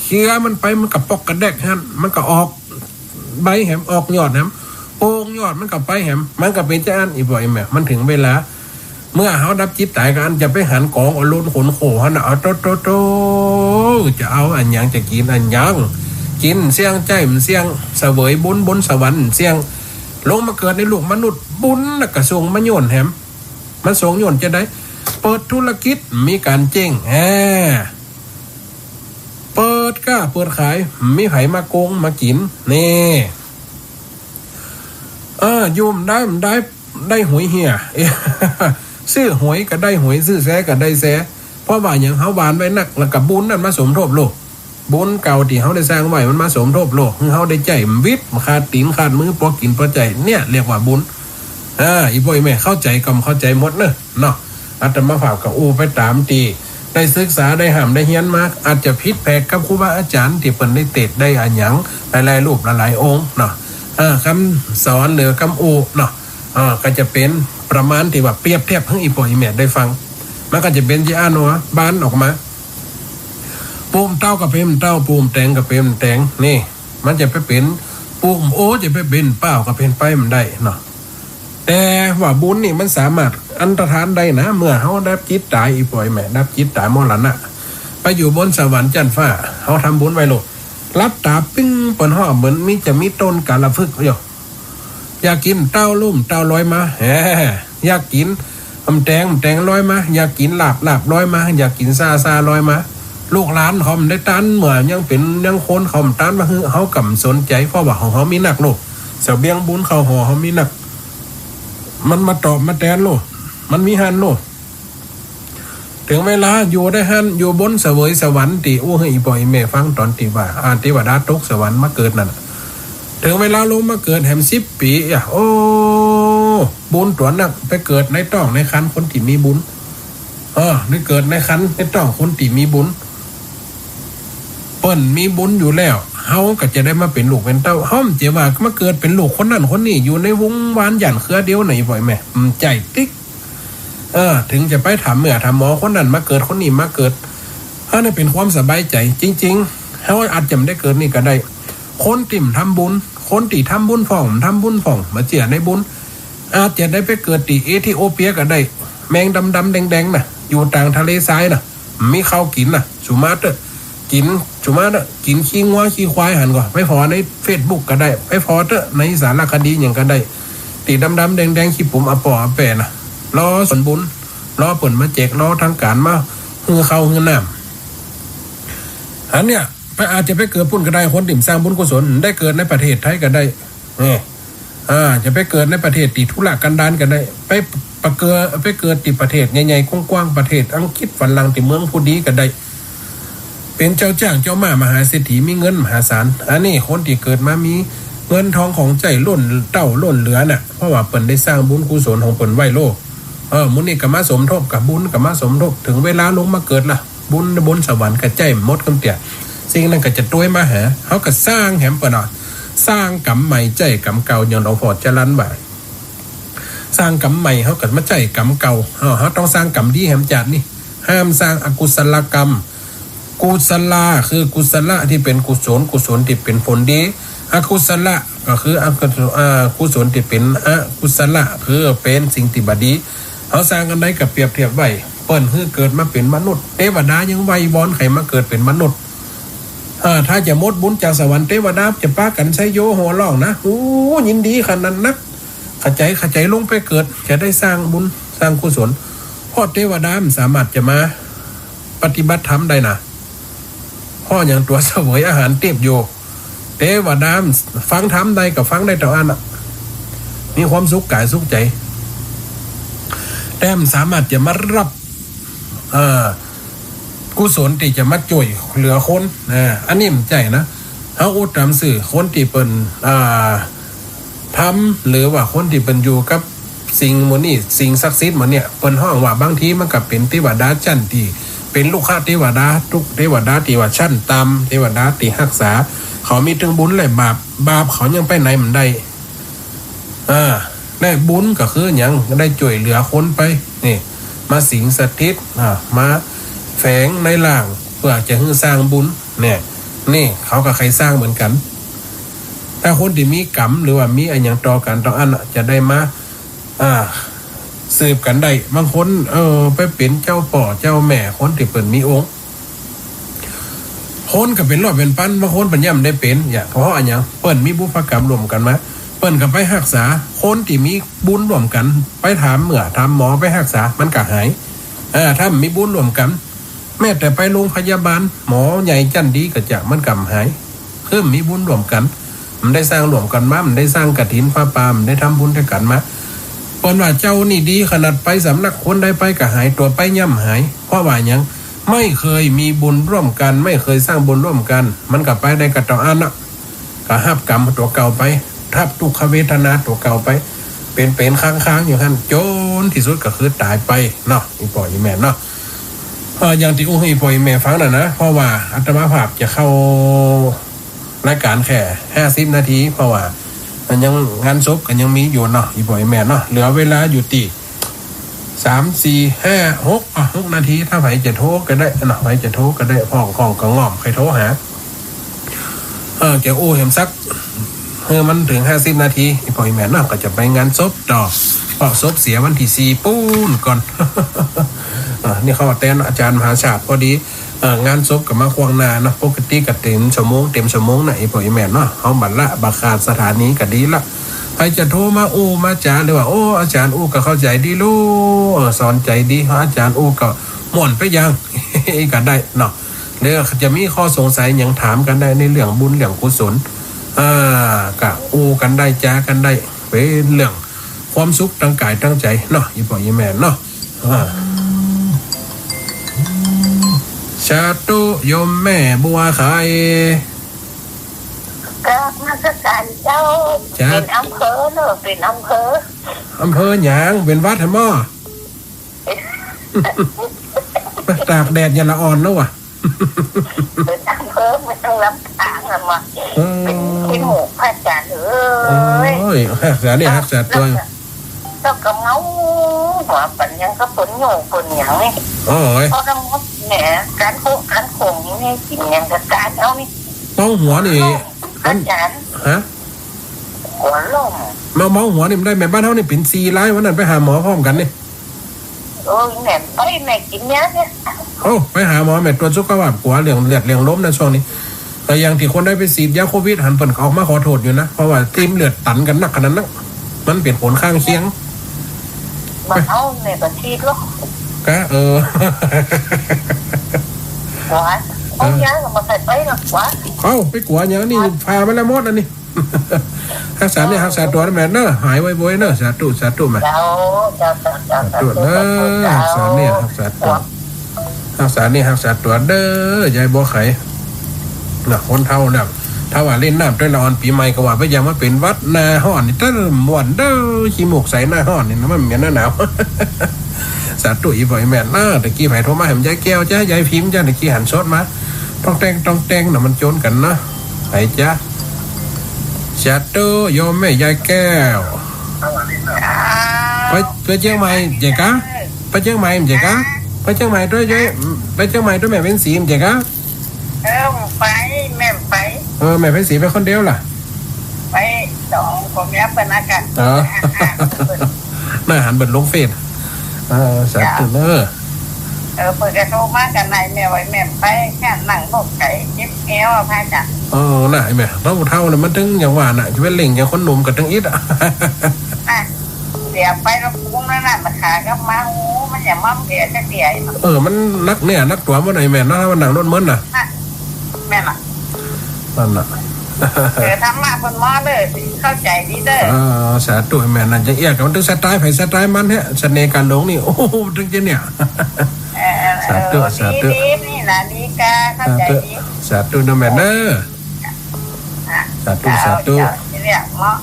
เครือมันไป มันก็ปอกกระแดกหั้น มันก็ออกใบแหม ออกยอดแหม โป่งยอดมันก็ไปแหม มันก็เป๋นจาอั้น อี่ป้ออี่แม่ มันเถิงเวลา เมื่อเฮาดับจิตต๋ายก็อั้น จะไปหันก๋องเอาโลนขนโขหั้นน่ะ เอาโต โต โต จะเอาอะหยัง จะกิ๋นอะหยัง กิ๋นเสี้ยง ใจ๊บ่เสี้ยง เสวยบุญบนสวรรค์เสี้ยง ลงมาเกิดในลูกมนุษย์ บุญน่ะก็ส่งมาโยนแหม มันส่งโยนจาใด เปิดธุรกิจ มีก๋านเจ๊ง แหม เปิดก้าเปิดขาย บ่มีใผมาโกงมากิ๋น นี่ เออ อยู่บ่ได้ บ่ได้ ได้หวยเหี่ย ซื้อหวยก็ได้หวย ซื้อแซก็ได้แซ เพราะว่าหยัง เฮาหว่านไว้นัก แล้วก็บุญนั่นมาสมทบโลด บุญเก่าตี้เฮาได้สร้างไว้ มันมาสมทบโลด หื้อเฮาได้ใจ๊ บ่วิด บ่ขาดตี๋นขาดมือ ปอกิ๋นปอใจ๊ เนี่ยเรียกว่าบุญ อ่า อี่ป้ออี่แม่เข้าใจ๋ก็เข้าใจ๋หมดเนาะ เนาะ อาตมาภาพก็อู้ไปต๋ามตี้ได้ศึกษา ได้ฮ่ำได้เฮียนมา อาจจะผิดแผกกับครูบาอาจ๋ารย์ตี้เปิ้นได้เตสน์ได้อะหยังหลายๆ รูปหลายๆ องค์เนาะ เออ กำสอนหรือกำอู้เนาะ เออ ก็จะเป๋นประมาณตี้ว่าเปรียบเทียบหื้ออี่ป้ออี่แม่ได้ฟัง มันก็จะเป๋นจะอั้นว่าบานออกมา ปูมเต้าก็เป๋นเต้า ปูมแตงก็เป๋นแตง นี่ มันจะไปเป๋นปูมโอ จะไปเป๋นเป้าก็เป๋นไปบ่ได้เนาะ แต่ว่าบุญนี่มันสามารถอันตรธานได้นะ เมื่อเฮาดับจิตต๋าย อี่ป้ออี่แม่ ดับจิตต๋ายมรณะ ไปอยู่บนสวรรค์จั๊นฟ้า เฮาทำบุญไว้โลด หลับต๋าปิ้งเปิ้นฮ้องเหมือนมี จะมีต้นกาลพฤกษ์อยู่ อยากกิ๋นเต้าลุ่มเต้าลอยมา แหม อยากกิ๋น อำแตง อำแตงลอยมา อยากกิ๋นลาบ ลาบลอยมา อยากกิ๋นซา ซาลอยมา ลูกหลานเขาบ่ได้ต้าน เมื่อยังเป๋นยังคนเขาบ่ต้านมาหื้อ เฮาก็บ่สนใจ๋ เพราะว่าของเฮามีนักโลด เสบียงบุญเข้าหอเฮามีนัก มันมาตอบมาแตนโลด มันมีหั้นโลด เถิงเวลาอยู่ได้หั้น อยู่บนเสวยสวรรค์ตี้อู้หื้ออี่ป้ออี่แม่ฟังต๋อนตี้ว่า อ่า เตวดาตกสวรรค์มาเกิดนั่นน่ะ เถิงเวลาลงมาเกิดแหมสิบปี๋อะ โอ้ บุญตั๋วนัก ไปเกิดในต๊องในครรภ์คนตี้มีบุญ เออ ไปเกิดในครรภ์ในต๊องคนตี้มีบุญ เปิ้นมีบุญอยู่แล้ว เฮาก็จะได้มาเป๋นลูกเป๋นเต้า เฮาบ่ใจ้ว่ามาเกิดเป๋นลูกคนนั้นคนนี้ อยู่ในวงวานหยันเครือเดียวไหน ป้ออี่แม่ อืม ใจ้ติ๊ก เออ เถิงจะไปถามเมื่อถามหมอ คนนั้นมาเกิด คนนี้มาเกิด อันนี้เป๋นความสบายใจ๋ จริงๆ เฮาอาจจะบ่ได้เกิดนี่ก็ได้ คนตี้บ่ทำบุญ คนตี้ทำบุญพ่องบ่ทำบุญพ่อง บ่เจื้อในบุญ อาจจะได้ไปเกิดตี้เอธิโอเปียก็ได้ แมงดำๆ แดงๆ น่ะ อยู่ต๋างทะเลทรายน่ะ บ่มีข้าวกิ๋นน่ะ สุมาเต๊อะ กิ๋น สุมาเต๊อะ กิ๋นขี้งัวขี้ควายหั้นก่อ ไปผ่อในเฟซบุ๊กก็ได้ ไปผ่อเต๊อะ ในสารคดีหยังก็ได้ ตี้ดำๆ แดงๆ ขี้ปุ๋มอะป๋ออะแป๋น่ะ รอส่วนบุญ รอเปิ้นมาแจก รอทางก๋านมาหื้อข้าวหื้อน้ำ อันเนี้ย ไป อาจจะไปเกิดปุ้นก็ได้ คนตี้บ่สร้างบุญกุศล ได้เกิดในประเทศไทยก็ได้ เออ อ่า จะไปเกิดในประเทศตี้ทุรกันดารก็ได้ ไป ไปเกิด ไปเกิดตี้ประเทศใหญ่ๆ กว้างๆ ประเทศอังกฤษ ฝรั่ง ตี้เมืองผู้ดีก็ได้ เป๋นเจ้าจ้างเจ้าม้ามหาเศรษฐี มีเงินมหาศาล อันนี้คนตี้เกิดมามีเงินทองของใจ๊ล้นเต้าล้นเหลือน่ะ เพราะว่าเปิ้นได้สร้างบุญกุศลของเปิ้นไว้โลด เออ หมู่นี้ก็มาสมทบกับบุญ ก็มาสมทบ เถิงเวลาลงมาเกิดละ บุญบนสวรรค์ก็ใจ๊หมดกำเตี้ย สิ่งนั้นก็จะตวยมาหา เฮาก็สร้างแหมเปิ้นน่ะ สร้างกรรมใหม่ใจ๊กรรมเก่า ย้อนหลวงพ่อจรัญว่า สร้างกรรมใหม่ เฮาก็มาใจ๊กรรมเก่า เฮา เฮาต้องสร้างกรรมดีแหมจาตินี้ ห้ามสร้างอกุศลกรรม กุศละคือกุศละตี้เป๋นกุศล กุศลตี้เป๋นผลดี อกุศละก็คืออกุศล อ่า กุศลตี้เป๋นอกุศละ คือเป๋นสิ่งตี้บ่ดี เฮาสร้างอันใดก็เปรียบเทียบไว้ เปิ้นหื้อเกิดมาเป๋นมนุษย์ เตวดายังไหว้วอนใค่มาเกิดเป๋นมนุษย์ เออ ถ้าจะหมดบุญจากสวรรค์ เตวดาจะปากั๋นไซโยโห่ร้องนะ โอ้ ยินดีขนาดนัก ขะใจ๋ ขะใจ๋ลงไปเกิด จะได้สร้างบุญสร้างกุศล เพราะเตวดาบ่สามารถจะมาปฏิบัติธรรมได้นะ เพราะหยัง ตั๋วเสวยอาหารติ๊บอยู่ เตวดาฟังธรรมได้ก็ฟังได้เต้าอั้นน่ะ มีความสุขก๋ายสุขใจ๋ แต่บ่สามารถจะมาฮับ เอ่อ กุศลตี้จะมาจ้วยเหลือคน อ่า อันนี้บ่ใจ้นะ เฮาอู้ต๋ามซื่อ คนตี้เปิ้น อ่า ธรรม หรือว่าคนตี้เปิ้นอยู่กับสิ่งหมู่นี้ สิ่งศักดิ์สิทธิ์หมู่เนี่ย เปิ้นฮ้องว่าบางทีมันก็เป๋นเตวดาจั้นตี้เป๋นลูกคเตวดา ลูกเตวดาตี้ว่าจั้นต่ำ เตวดาตี้ฮักษา เขามีตึงบุญและบาป บาปเขายังไปไหนบ่ได้ อ่า ได้บุญก็คือหยัง ได้จ้วยเหลือคนไป นี่ มาสิงสถิต อ่า มาแฝงในร่าง เปื้อจะหื้อสร้างบุญ เนี่ย นี่เขาก็ใค่สร้างเหมือนกั๋น ถ้าคนตี้มีกรรม หรือว่ามีอะหยังต่อกั๋นต่ออั้นน่ะ จะได้มา อ่า สืบกั๋นได้ บางคน เออ ไปเป๋นเจ้าป้อเจ้าแม่ คนตี้เปิ้นมีองค์ คนก็เป๋นร้อยเป๋นปัน บางคนเปิ้นย่ำได้เป๋น เนี่ย เพราะอะหยัง เปิ้นมีบุพกรรมร่วมกั๋นมา เปิ้นก็ไปฮักษา คนตี้มีบุญร่วมกั๋น ไปถามเมื่อถามหมอ ไปฮักษา มันก็หาย เออ ถ้าบ่มีบุญร่วมกั๋น แม้แต่ไปโรงพยาบาล หมอใหญ่จั้นดีก็จะ มันก็บ่หาย คือบ่มีบุญร่วมกั๋น บ่ได้สร้างร่วมกั๋นมา บ่ได้สร้างกฐินผ้าป่า บ่ได้ทำบุญตวยกั๋นมา เปิ้นว่าเจ้านี่ดีขนาด ไปสำนักคนใดไปก็หาย ตั๋วไปย่ำหาย เพราะว่าหยัง ไม่เคยมีบุญร่วมกั๋น ไม่เคยสร้างบุญร่วมกั๋น มันก็ไปได้ก็เต้าอั้นน่ะ ก็ฮับกรรมตั๋วเก่าไป ฮับทุกขเวทนาตั๋วเก่าไป เป๋นๆ ค้างๆ อยู่หั้น จน นตี้สุดก็คือต๋ายไปเนาะ อี่ป้ออี่แม่เนาะ เอ่อ อย่างตี้อู้หื้ออี่ป้ออี่แม่ฟังน่ะนะ เพราะว่าอาตมาภาพจะเข้ารายก๋านแค่ห้าสิบนาที เพราะว่ามันยัง งานศพก็ยังมีอยู่เนาะ อี่ป้ออี่แม่เนาะ เหลือเวลาอยู่ตี้ สาม สี่ ห้า หก อ่ะ หกนาที ถ้าใผจะโทรก็ได้เนาะ ใผจะโทรก็ได้ ห้อง ห้องก็ง่อม ใผโทรหา เออ จะอู้แหมสัก เออ มันเถิงห้าสิบนาที อี่ป้ออี่แม่เนาะ ก็จะไปงานศพต่อ เพราะศพเสียวันตี้สี่ปู๊นก่อน อ่ะ นี่เข้าแตนอาจ๋ารย์มหาชาติพอดี เอ่อ งานศพก็มาขว้างหน้าเนาะ ปกติก็เต๋มชั่วโมง เต๋มชั่วโมงนะ อี่ป้ออี่แม่เนาะ เฮาบ่ละ บ่ขาดสถานีก็ดีละ ใผจะโทรมาอู้มาจ๋า หรือว่า โอ้ อาจ๋ารย์อู้ก็เข้าใจ๋ดีลูก เออ สอนใจ๋ดี อาจ๋ารย์อู้ก็ม่วนไปอย่าง ก็ได้เนาะ หรือจะมีข้อสงสัยหยังถามกั๋นได้ในเรื่องบุญเรื่องกุศล อ่า ก็อู้กั๋นได้ จ๋ากั๋นได้ เป๋นเรื่องความสุขตางก๋ายตางใจ๋เนาะ อี่ป้ออี่แม่เนาะ อ่า สาธุ โยมแม่บัวไข่ กราบนมัสการเจ้า จ้า เป๋นอำเภอเนาะ เป๋นอำเภอ อำเภอหยัง เป๋นวัดหั้นบ่ ตากแดดอย่าละอ่อนแล้ววะ เป๋นอำเภอเมืองลำปางอะมา เออ เป๋นขี้หมูกพระอาจ๋ารย์เอ้ย โอ้ย ฮักษาเนื้อฮักษาตั๋ว แล้วก็ แล้วก็เมาหัวปั๋นหยังก็ป๋นโหย่ป๋นหยังนี่ โอ้ย เพราะทั้งหมดแหม ก๋านโค ก๋านโขงนี่ กิ๋นหยังก็ก๋านเอานี่ เมาหัวนี่ อาจ๋ารย์ ฮะ หัวลม เมา เมาหัวนี่มันได้แหม บ้านเฮานี่เป๋นสี่ราย วันนั้นไปหาหมอพร้อมกั๋นนี่ โอ้ย แม่ไป แม่กิ๋นยาเนี่ย โอ้ ไปหาหมอ แม่ตรวจสุขภาพ กั๋วเรื่องเลือดเรื่องลมนะช่วงนี้ แต่อย่างตี้คนได้ไปฉีดยาโควิดหั้น เปิ้นก็ออกมาขอโทษอยู่นะ เพราะว่าริ่มเลือดตันกั๋นนักขนาดนั้น มันเป๋นผลข้างเคียง บ่เอา แม่ก็ฉีดหรอก กะ เออ กั๋ว เอายาก็บ่ใส่ไปหรอกกั๋ว เอ้า ไปกั๋วหยังนี่ ผ่ามาแล้วหมดอันนี้ ฮักษาเนื้อฮักษาตั๋วนะแม่เนาะ หายไวๆเนาะ สาธุ สาธุแม่ เจ้า เจ้า เจ้า เจ้า สาธุเด้อ สาธุ เจ้า ฮักษาเนื้อฮักษาตั๋ว ฮักษาเนื้อฮักษาตั๋วเด้อ ยายบัวไข่ น่ะ คนเฒ่าน่ะ ถ้าว่าเล่นน้ำตวยละอ่อนปี๋ใหม่ก็ว่าไป อย่ามาเป๋นหวัดหน้าฮ้อนนี่ ตะลึมม่วนเด้อ ขี้มูกใสหน้าฮ้อนนี่นะ มันเหม็นหน้าหนาว สาธุ อี่ป้ออี่แม่เนาะ ตะกี้ใผโทรมาแหม ยายแก้วจ้า ยายพิมพ์จ้า ตะกี้หันสดมา ต้องแตง ต้องแตงน่ะ มันโจนกั๋นเนาะ ใผจ๊ะ สาธุ โยมแม่ยายแก้ว ไป ไปเจียงใหม่เจ๊กะ ไปเจียงใหม่เจ๊กะ ไปเจียงใหม่ตวย ไปเจียงใหม่ตวยแม่เพ็ญศรีเจ๊กะ เออ ไป แม่ไป เออ แม่เพ็ญศรีไปคนเดียวล่ะ ไปสองผัวเมียเปิ้นนะกะ เออ อาหารเปิ้น น่าหันเปิ้นลงเฟซ เออ สาธุเด้อ เออ เปิ้นก็โทรมากั๋นใน แม่ว่าแม่ไป แค่นั่งรถไก๋เจ็บแอวอะพระอาจ๋ารย์ เออ น่ะ ไอ้แม่ เฒ่าๆ น่ะ มันเถิงอย่างว่าน่ะ จะไปเร่งอย่างคนหนุ่มก็เถิงอิดอะ น่ะ เสียไปแล้วคุ้มแล้วน่ะ ราคาก็มา โอ้ มันอย่ามาเสียจะเสีย เออ มันหนักเนื้อหนักตั๋วหมดไอ้แม่เนาะ ถ้ามันนั่งรถเมินน่ะ น่ะ แม่นล่ะ นั่นน่ะ เออ ธรรมะเปิ้นมอบเลย เข้าใจ๋ดีเด้อ เออ สาธุแม่ นั่นจะเอี้ยกับมันตึงสไตล์ไผสไตล์มันแฮะ เสน่ห์ก๋านหลงนี่ โอ้โห ตึงจะเนี่ย เออ สาธุ เออ สาธุ ดี ดี นี่นะ ดีกา เข้าใจ๋ดี สาธุ สาธุนะแม่เนาะ อ่ะ สาธุ เจ้า สาธุ เจ้า ที่เนี่ยเหมาะ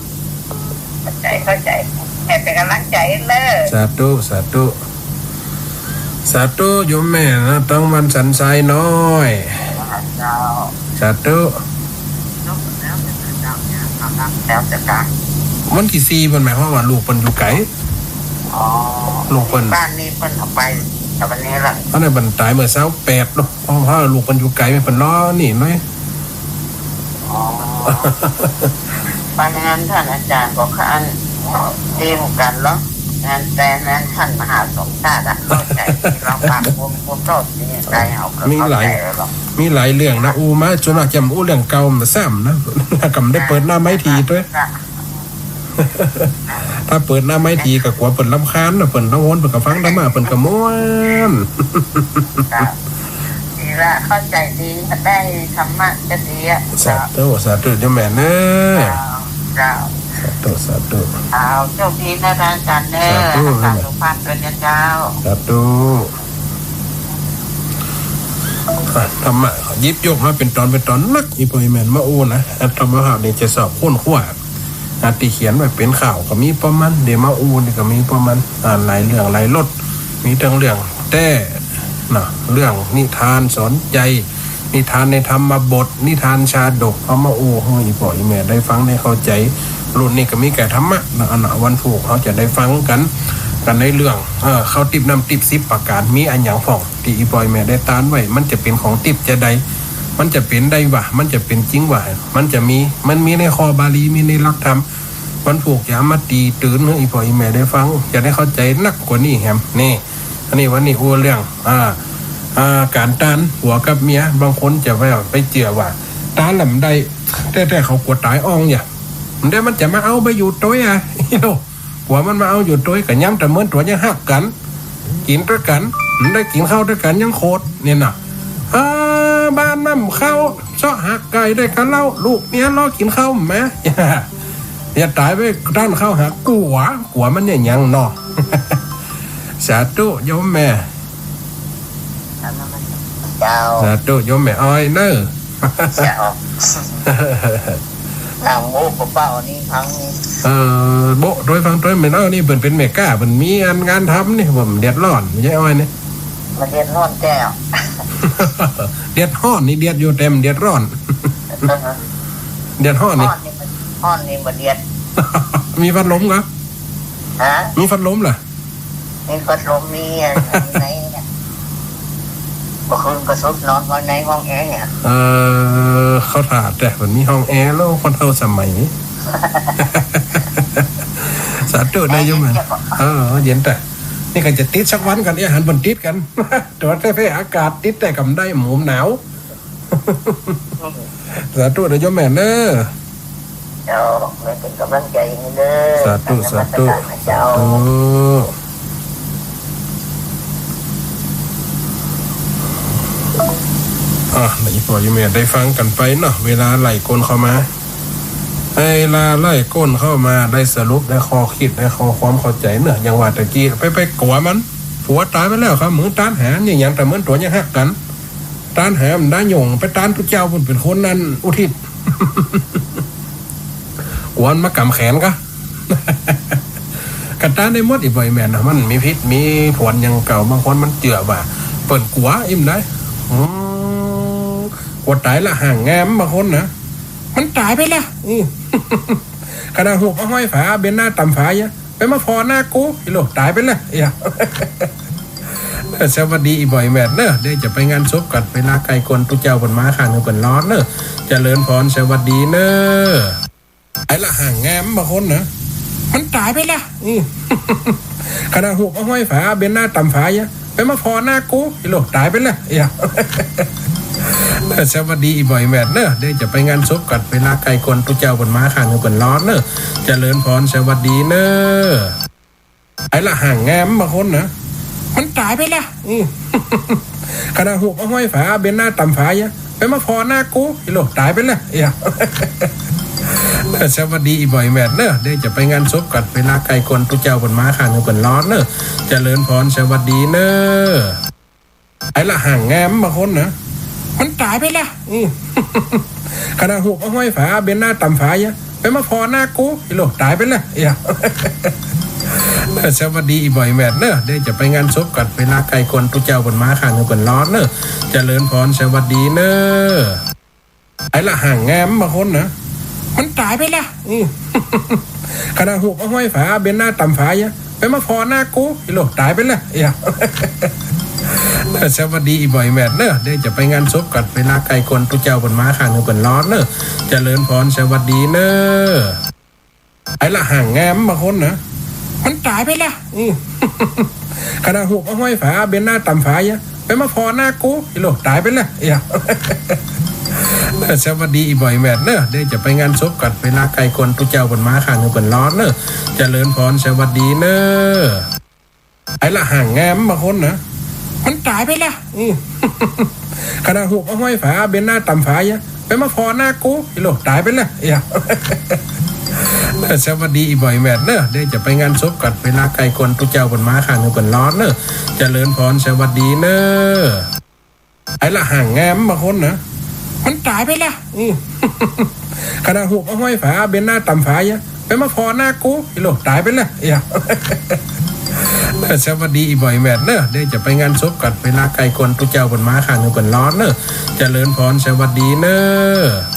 เข้าใจ๋ เข้าใจ๋ แม่เป๋นก๋ำลังใจ๋เด้อ สาธุ สาธุ สาธุ โยมแม่นะ ตังวันสันทรายน้อย เจ้า สาธุ แล้วแต่กรรม วันตี้สี่เปิ้นหมายความว่าลูกเปิ้นอยู่ไก๋ อ๋อ ลูกเปิ้น บ้านนี้เปิ้นเอาไป แต่วันนี้ล่ะ อันนั้นเปิ้นต๋ายเมื่อซาวแปดเนาะ เพราะว่าลูกเปิ้นอยู่ไก๋ เปิ้นรอนี่หน้อย อ๋อ ไปงานต้านอาจ๋ารย์ก็คันดีเหมือนกั๋นเนาะ งานแต่งงานต้านมหาสมชาติอะ เข้าใจ๋ ลำบากคน คนโตนี่ ใจ๋เฮาก็ มีหลาย เข้าใจ๋แล้วเนาะ มีหลายเรื่องนะ อู้มา ส่วนมากจะอู้เรื่องเก่ามาซ้ำนะ ก็บ่ได้เปิดหน้าไม้ทีตวย ถ้าเปิดหน้าไม้ทีก็กั๋วเปิ้นรำคาญนะ เปิ้นละวน เปิ้นก็ฟังธรรมะ เปิ้นก็ม่วน ครับ ดีละ เข้าใจ๋ดี ได้ธรรมะก็ดีอะ สาธุ สาธุ โยมแม่เนาะ เจ้า เจ้า สาธุ สาธุ เอา โชคดีนะอาจ๋ารย์เนาะ สาธุ อาจ๋ารย์สุภาพด้วยนะเจ้า สาธุ อ่ะ ธรรมะหยิบยกมาเป๋นต๋อนเป๋นต๋อนนัก อี่ป้ออี่แม่มาอู้นะ อาตมาภาพนี่จะสอบค้นคว้า อ่า ตี้เขียนไว้เป๋นข่าวก็มีประมาณ เดี๋ยวมาอู้นี่ก็มีประมาณ อ่า หลายเรื่องหลายรส มีตึงเรื่องแต๊เนาะ เรื่องนิทานสอนใจ๋ นิทานในธรรมบท นิทานชาดก เอามาอู้หื้ออี่ป้ออี่แม่ได้ฟังได้เข้าใจ๋ รุ่นนี้ก็มีแก่ธรรมะเนาะ อันน่ะ วันพูกเฮาจะได้ฟังกั๋น กั๋นในเรื่อง เอ่อ ข้าวติ๊บน้ำติ๊บสิบประก๋าน มีอะหยังพ่อง ตี้อี่ป้ออี่แม่ได้ตานไว้ มันจะเป๋นของติ๊บจาใด มันจะเป๋นได้วะ มันจะเป๋นจริงวะ มันจะมี มันมีในข้อบาลี มีในหลักธรรม วันพูกจะเอามาตี๋ตื่นหื้ออี่ป้ออี่แม่ได้ฟัง จะได้เข้าใจ๋นักกว่านี้แหม นี่ อันนี้วันนี้อู้เรื่อง อ่า อ่า ก๋านตานผัวกับเมีย บางคนจะไป ไปเจื้อว่า ตานละบ่ได้ แต๊ๆ เขากั๋วต๋ายอ่องเนี่ย บ่ได้มันจะมาเอาไปอยู่ตวยอะ อีโหน ผัวมันมาเอาอยู่ตวย ก็ยามตะเมินตั๋วยังฮักกั๋น กิ๋นตวยกั๋น บ่ได้กิ๋นข้าวตวยกั๋นยังโขดเนี่ยน่ะ เออ บ้านน้ำข้าว เซาะหักไก่ด้วยกันเล่า ลูกเมียรอกิ๋นข้าวแหม อย่าต๋ายไปต้านข้าวหักกั๋ว กั๋วมันเนี่ยหยังเนาะ สาธุโยมแม่ เจ้า สาธุโยมแม่อ้อยเน่อ เจ้า นั่งโม้เป้าๆ นี่ฟังนี่ เออ โม้ตวยฟังตวยแม่เน่อ นี่เปิ้นเป๋นแม่ก๊า เปิ้นมีอันงานทำนี่ บ่เดือดร้อน ยายอ้อยนี่ บ่เดือดร้อนแต๊ เดือดฮ้อนนี่เดือดอยู่ แต่บ่เดือดร้อน เออ เดือดฮ้อนนี่ ฮ้อนนี่มัน ฮ้อนนี่บ่เดือด มีพัดลมกะ ฮะ มีพัดลมเหรอ มีพัดลม มีอันไหนเนี่ย บ่คืนก็สุดนอนไว้ในห้องแอร์เนี่ย เออ เข้าท่า แต่มันมีห้องแอร์แล้ว คนเฒ่าสมัยนี้ สาธุนะโยม เออ เย็นแต่ นี่ก็จะติดสักวันกั๋น เอ๊ะ หันเปิ้นติดกั๋น ตั๋วแต๊เพ่อากาศติดแต่ก็บ่ได้ หมู่หนาว สาธุนะโยมแม่เน่อ เจ้า แม่เป๋นก๋ำลังใจ๋หื้อเน่อ สาธุ สาธุ นมัสก๋านนะเจ้า สาธุ อ่ะ นี่ป้ออี่แม่ได้ฟังกั๋นไปเนาะ เวลาไล่ก้นเข้ามา เวลาไล่ก้นเข้ามา ได้สรุป ได้ข้อคิด ได้ข้อความเข้าใจ๋เนาะ อย่างว่าตะกี้ ไป ไปกั๋วมัน ผัวต๋ายไปแล้วครับ มึงตานหา นี่ยังตะเมินตั๋วยังฮักกั๋น ตานหาบ่ได้หยัง ไปตานตุ๊เจ้า เปิ้นเป๋นคนนั้นอุทิศ กั๋วมันมากำแขนกะ กะตานได้หมด อี่ป้ออี่แม่เนาะ มันมีผิดมีผลอย่างเก่า บางคนมันเจื้อว่า เปิ้นกั๋ว อิหยังได้ อืม กั๋วต๋ายละห่างแงม บางคนนะ มันต๋ายไปละ อืม ขนาดหุบเอาห้อยฝา เบนหน้าต่ำฝาเยียะ ไปมาผ่อหน้ากู อีโหล ต๋ายไปละ เยียะ เออ สวัสดีอี่ป้ออี่แม่เน่อ เดี๋ยวจะไปงานศพกั๋น เวลาใก้ก้นตุ๊เจ้าเปิ้นมาข้างหื้อเปิ้นรอดเน่อ เจริญพร สวัสดีเน่อ ไอ้ละห่างแงมบางคนนะ มันต๋ายไปละ อืม ขนาดหุบเอาห้อยฝา เบนหน้าต่ำฝาเยียะ ไปมาผ่อหน้ากู อีโหล ต๋ายไปละ เยียะ เออ สวัสดีอี่ป้ออี่แม่เน่อ เดี๋ยวจะไปงานศพกั๋น เวลาใก้ก้นตุ๊เจ้าเปิ้นมาข้างหื้อเปิ้นรอดเน่อ เจริญพร สวัสดีเน่อ ไอ้ละห่างแงมบางคนนะ มันต๋ายไปละ อืม ขนาดหุบเอาห้อยฝา เบนหน้าต่ำฝาเยียะ ไปมาผ่อหน้ากู อีโหล ต๋ายไปละ เยียะ เออ สวัสดีอี่ป้ออี่แม่เน่อ เดี๋ยวจะไปงานศพกั๋น เวลาใก้ก้นตุ๊เจ้าเปิ้นมาข้างหื้อเปิ้นรอดเน่อ เจริญพร สวัสดีเน่อ ไอ้ละห่างแงมบางคนนะ มันต๋ายไปละ อืม ขนาดหุบเอาห้อยฝา เบนหน้าต่ำฝาเยียะ ไปมาผ่อหน้ากู อีโหล ต๋ายไปละ เยียะ เออ สวัสดีอี่ป้ออี่แม่เน่อ เดี๋ยวจะไปงานศพกั๋น เวลาใก้ก้นตุ๊เจ้าเปิ้นมาข้างหื้อเปิ้นรอดเน่อ เจริญพร สวัสดีเน่อ ไอ้ละห่างแงมบางคนนะ มันต๋ายไปละ อืม ขนาดหุบเอาห้อยฝา เบนหน้าต่ำฝาเยียะ ไปมาผ่อหน้ากู อีโหล ต๋ายไปละ เยียะ เออ สวัสดีอี่ป้ออี่แม่เน่อ เดี๋ยวจะไปงานศพกั๋น เวลาใก้ก้นตุ๊เจ้าเปิ้นมาข้างหื้อเปิ้นรอดเน่อ เจริญพร สวัสดีเน่อ ไอ้ละห่างแงมบางคนนะ มันต๋ายไปละ อืม ขนาดหุบเอาห้อยฝา เบนหน้าต่ำฝาเยียะ ไปมาผ่อหน้ากู อีโหล ต๋ายไปละ เยียะ เออ สวัสดีอี่ป้ออี่แม่เน่อ เดี๋ยวจะไปงานศพกั๋น เวลาใก้ก้นตุ๊เจ้าเปิ้นมาข้างหื้อเปิ้นรอดเน่อ เจริญพร สวัสดีเน่อ ไอ้ละห่างแงมบางคนนะ มันต๋ายไปละ อืม ขนาดหุบเอาห้อยฝา เบนหน้าต่ำฝาเยียะ ไปมาผ่อหน้ากู อีโหล ต๋ายไปละ เยียะ เออ สวัสดีอี่ป้ออี่แม่เน่อ เดี๋ยวจะไปงานศพกั๋น เวลาใก้ก้นตุ๊เจ้าเปิ้นมาข้างหื้อเปิ้นรอดเน่อ เจริญพร สวัสดีเน่อ ไอ้ละห่างแงมบางคนนะ มันต๋ายไปละ อืม ขนาดหุบเอาห้อยฝา เบนหน้าต่ำฝาเยียะ ไปมาผ่อหน้ากู อีโหลต๋ายไปแล้ว เอ้ย สวัสดีอี่บ่อยแหมดเน่อ เดี๋ยวจะไปงานศพก่อน เวลาใก้ควร ตุ๊เจ้าเปิ้นมาข้างหนึ่งเปิ้นร้อนเน่อ เจริญพร สวัสดีเน่อ